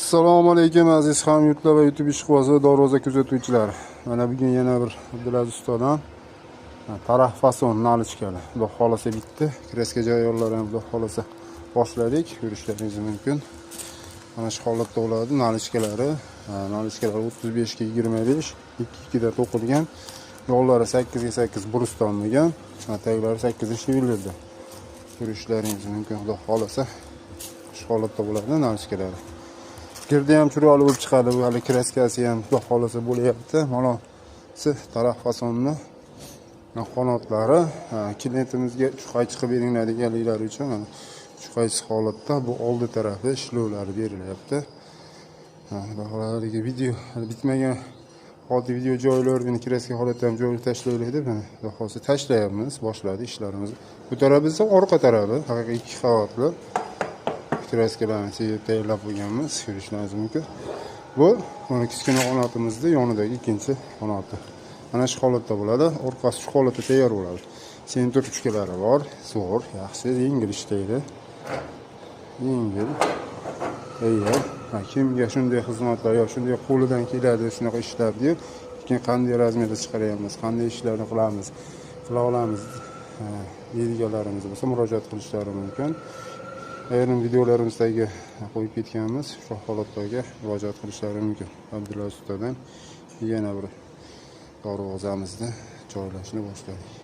Assalomu alaykum aziz hamyurtlar va YouTube ishqibozi va darvoza kuzatuvchilari. Mana bugun yana bir Abdulaziz ustadan taraf fason nalichkali. Xudo xolasa bitdi. Kreska jarayonlari ham xudo xolasa boshladik. Ko'rishlaringiz mumkin. Mana shu holatda bo'ladi nalichkalari. Nalichkalar 35 ga 25, 2 2 da to'qilgan. Yo'llari 8 ga 8 burusdan bo'lgan. Taglari 8 shivillarda. Ko'rishlaringiz mumkin xudo xolasa. Shu holatda bo'ladi nalichkalari. Girdi ham chiroyli bo'lib chiqadi. Bu hali kraskasi ham xudo xolasa bo'lyapti. Mana si taraf fasonni qanotlari klientimizga chuqay chiqib beringlar deganliklari uchun mana chuqaysiz holatda bu oldi tarafi ishlovlari berilyapti. Xudo xohlasa video hali bitmagan oddiy video joylarini kraska holatda ham joyga tashlaylik deb mana xudo xohlasa tashlayapmiz, boshladi ishlarimizni. Bu tarafi esa orqa tarafi, haqiqiy ikki qavatli. Kraskalarni sevib tayyorlab qo'yganmiz, ko'rishlaringiz mumkin. Bu mana kichkina qanotimizni yonidagi ikkinchi qanoti. Mana shu holatda bo'ladi, orqasi shu holatda tayyor bo'ladi. Sentr ruchkalari bor, zo'r, yaxshi, yengil ishlaydi. Yengil. Tayyor. Kimga shunday xizmatlar yo shunday qo'lidan keladi shunaqa ishlar deb, keyin qanday razmerda chiqaryapmiz, qanday ishlarni qilamiz, qila olamiz deydiganlarimiz bo'lsa murojaat qilishlari mumkin. Ayrim videolarimizdagi qo'yib ketganmiz, shu holatdagi murojaat qilishlari mumkin. Abdulaziz ustadan yana bir darvozamizni joylashni boshladik.